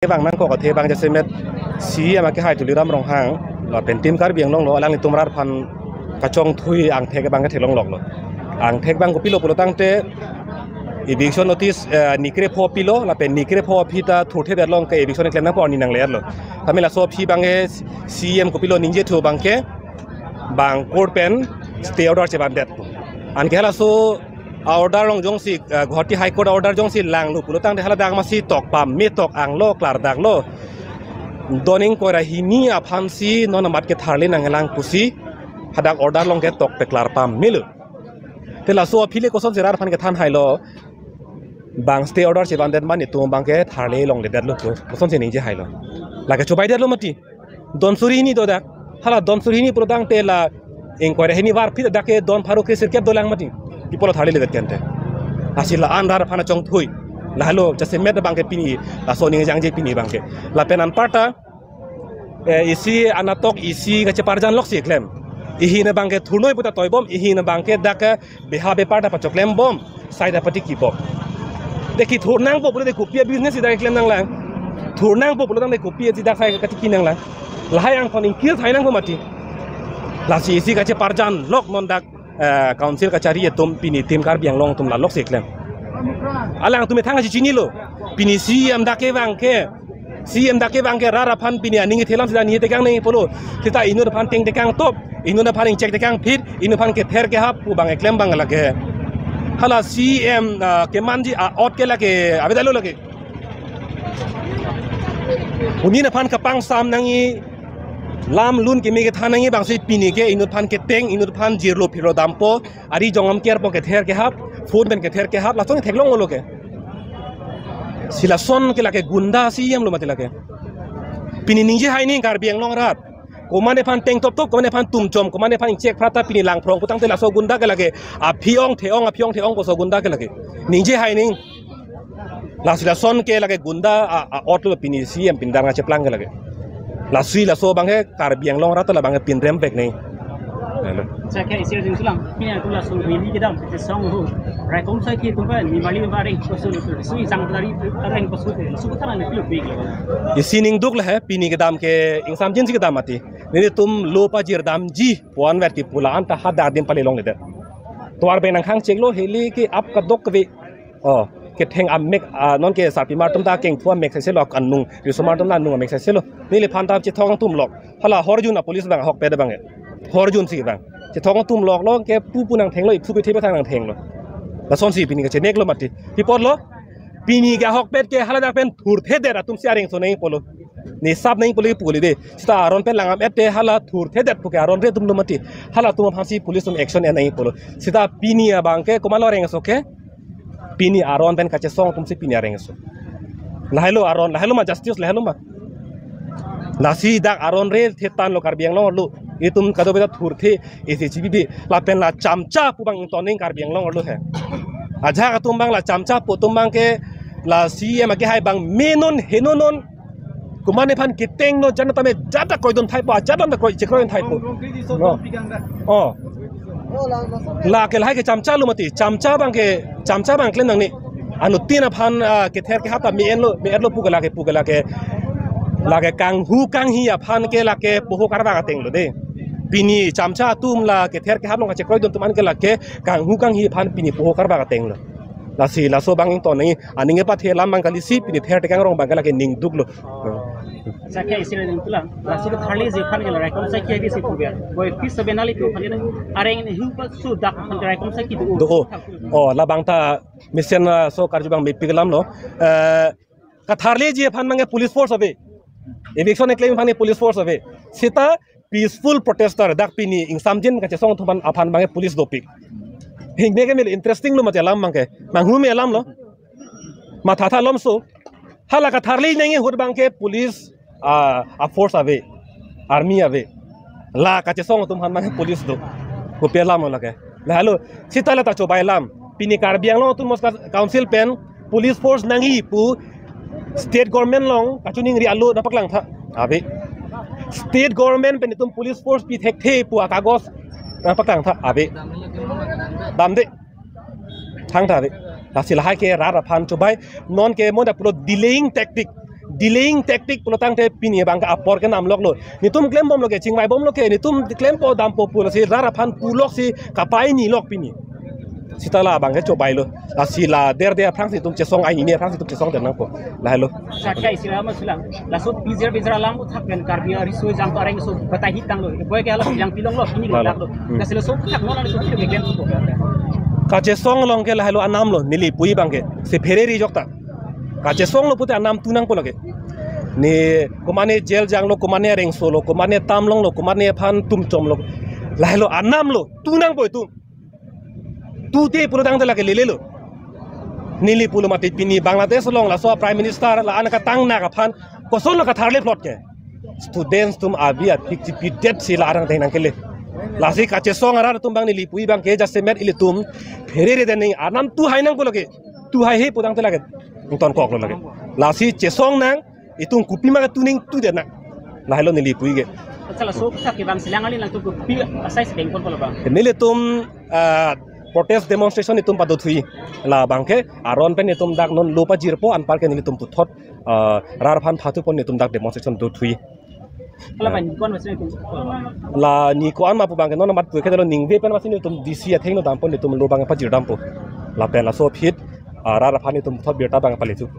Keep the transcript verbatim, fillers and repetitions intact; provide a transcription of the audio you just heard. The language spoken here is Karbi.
Bang nangkok athe bang jasemet C E M akehai Tuliram Ronghang lapen Team Karbi Anglong lo, alanglitum rat aphan kachongthui angthek bang ke theklonglok lo. Angthek bang kopilo pulo tangte eviction notice, eh, ni krepho pilo, lapen ni krepho aphi ta thurthedetlo, anke eviction keklem nangpo arni nangler lo. Tame laso aphi bang ke C E M kopilo ningjethu bang ke bang court pen stay order chevandet. Anke halaso a-order along jongsi, eh, Guwahati High Court a-order jongsi langlo pulo tangte hala dak masi tok pame, tok anglo, klardaklo. Don ingkoi ra hini aphansi non amat ketharle nanglang pusi hadak order along ke tok peklar pamelo. Te laso aphi le kosonsi rat aphan kethan hailo, bang stay order chevandet ma netum bang ketharle longledetlo pu kosonsi ningje hailo. Lake chobaidetlo mati. Don suri hini do dak. Hala don suri hini pulo tangte la ingkoi ra hini varphit dak ke don pharo kre sirkep dolang mati. Pi apotlo tharleledetke ante? Lasi la-an rat aphan kachongthui. Lahelo jasemet bang ke pini, laso aning jangje pini bang ke. Lapen anparta, eh, isi anatok isi kacheparjan loksi klem. Ihin bang ke thurnoi puta toibom, ihin bang ke dak ke beha bepar ta pachoklembom, sai ta patikipom. De kethur nangpo pulo de kopi a-business si dak keklem nanglang? Thur nangpo pulo tangte kopi si dak sai katiki nanglang? Lahai angthon ingkir thai nangpo mati. Lasi isi kacheparjan lok non dak, eh, council kachari atum pini Team Karbi Anglong atum la loksi klem. Alangtum ethang kachechinilo. Pini C E M dak ke bang ke C E M dak ke bang ke rat aphan pini aning kethelam sita ni tekang nangji pulo. Sita inut aphan teng tekangtop, inut aphan ingchek tekangphit, inut aphan kether kehap pu bang keklem bang lake. Hala C E M, ah, kemanji a-ot ke lake, avedetlo lake. Pini inut aphan kapangsam nangji, lam lun keme kethan nangji bangsi pini ke inut aphan keteng, inut aphan jirlo phirlo dampo, ari jongam kerpo kether kehap, phone pen kether kehap, lason theklonglo ke. Si lason ke lake gunda C E M lo mati lake. Pini ningje hai ning Karbi Anglong rat. Komat aphan tengtoptop, komat aphan tumchom, komat aphan ingchek phrata pini langphrong pu tangte laso gunda ke lake. Aphi-ong the-ong, aphi-ong the-ong koso gunda ke lake. Ningje hai ning. Lasi lason ke lake gunda a, a-ot lo pini C E M pindang kacheplang ke lake. Lasi laso bang ke Karbi Anglong rat labang ke pinrem pek nangji. Hello. Sa khe isi jing sulang. Pini aku langsung ini kedam, kita song ho. Raikom sakhi atum ba ni mali ba reng koso lo. Sui sang dari reng koso lo. Suku tanah ni kilo big lo. Isi ning duk le he, pini kedam ke ingsamjinsi kedam mati. Nelitum lo pajirdamji pu-an verti pu la-an ta hadak adim pale longledet. Tovar beng nangkhang cheklo, heli ke ap kadokave. Oh, ketheng amek, ah, non ke sarpimar atum ta kengthu amek saiselo, anung, risomar atum ta anung amek saiselo. Neliphan ta chethok nangtumlok. Hala horjun a-police bang ahokpet bang ke. Horjunsi bang. Chethok nangtumloklo ke pupu nangthenglo, iphu pithe pethang nangthenglo. Lasonsi pini kacheneklo mati. Pi apotlo? Pini ke ahokpet ke hala dak pen thurthedet atumsi areng so nangji pulo. Ni sap nangji pulo pu kali de. Sita aron pen langam-et te hala thurthedet pu ke aron re atum lo mati. Halatum aphansi police atum action en nangji pulo. Sita pini abang ke komatlo arengso ke? Pini aron pen kachesong atumsi pini arengso. Lahelo aron, lahelo ma justice, lahelo ma. Lasi dak aron re thetan lo Karbi Anglong arlo. Itum kadokave ta thurthe isi chibibi. Lapen la chamcha pu bang ington nangji Karbi Anglong arlo he. Ajahak atum bang la chamcha pu atum bang ke la C E M akehai bang me non heno non. Komat aphan ketengno jan tame jada kroidun thaipo, jada ta kroi, chekroidun thaipo. No. Oh. Lake lahai ke chamcha lo mati, chamcha bang ke, chamcha bang klem nangne. Anuttin aphan, ah, kether kehap ta me-enlo, me-enlo pu ke lake, pu ke lake. Lake kanghu kanghi aphan ke lake poho karbak ateng lo de. Pini chamcha atum la kether kehap along kachekroidun atum an ke lake kanghu kanghi aphan pini poho karbak ateng lo. Lasi laso bang ington nangji, aning kepathe alam bang kalisi pini ther tekang rong bang ke lake ning duk lo. Sa khe isi ring tulang. Laso ketharleji aphan ke la raikom sakhi agi si pu biar. Boy, pis sabenali tu aphan ke areng ni hu pa su dak aphan ke raikom sakhi do. Do. Oh, labang ta mesen, ah, so karju bang mepik alam lo. Eh, katharleji aphan bang ke police force ave. Eviction keklem aphan ke police force ave. Sita peaceful protester dak pini ingsamjin kachesong atum aphan, aphan bang ke police dopik. Hingne ke mil interesting lo mati alam bang ke. Manghu me alam lo. Matha tha lomso. Hala katharle nangji ahut bang ke police, ah, a-force ave. Army ave. La kachesong atum aphan bang ke police do. Kopi alam lo lake. Lahelo, sita la ta chobai alam. Pini Karbi Anglong Autonomous Council pen police force nangji pu state government along kachiningri alo nangpaklang tha. Ave. State government pen itum police force pi thekthe pu akagos nangpaklang tha. Ave. Damde. Thangta ave. Lasi lahai ke rat aphan chobai. Non ke mo da pulo delaying tactic. Delaying tactic pulotangte pini abang ke apor kenam loklo. Netum klembomlo ke, chingvaibomlo ke, netum klempo dampo pulo si rat aphan puloksi kapaini lok pini. Seta la abang ke chobailo. Lasi la derde aphrangsi netum chesong, ai nini aphrangsi netum chesong den nangpo. Lahelo. Sakya isi lama sulang. Laso pijer pijer alam uthak pen Karbi arisoi jangto areng so batai hit tanglo. Boy ke hala yang pilonglo, ini lo Lalo. Laklo. Hmm. Kasi laso uthak non laso uthak ke klem supo. Kachesong along ke lahelo anamlo, neli pu-i abang ke. Si pherere jokta. Kachesonglo pute anam tu nangpo lake. Ne komane jail janglo, komane arengsolo, komane tam longlo, komane aphan tum chomlo. Lahelo anamlo, tu nangpo itum. Tute pulotangte lake lelelo. Neli pulo mati pini Bangladesh along laso Prime Minister la-an katang nak aphan kosonlo katharle plot ke. Students atum abi apik chipidet si la arang deng nangkele. Lasi kachesong arat atum abang neli pu-i abang ke jasemet ilitum pherere den nangji, anam tu hai nangpo lake. Tu hai he pulotangte lake. Ton koklo lake. Lasi chesong nang, itum kopima ketu nangji tu den nang. Lahelo neli pu-i ke. Acha, laso uthak ke bang selang ali nangtum kopi asai sedengponpo lo bang? Nelitum, ah, protest demonstration itum padothui. La abang ke aron pen itum dak non lo pajirpo, anpar ke nelitum puthot, ah, rat aphan phathu pon itum dak demonstration dothui. Hala bang kon masih itum. La ni ko-an ma pu abang ke non amat pu ke lo ningve pen masih itum D C athengno dampo, itum lo abang pajir dampo. Lapen laso aphi, ah, rat aphan itum puthot birta abang palithu.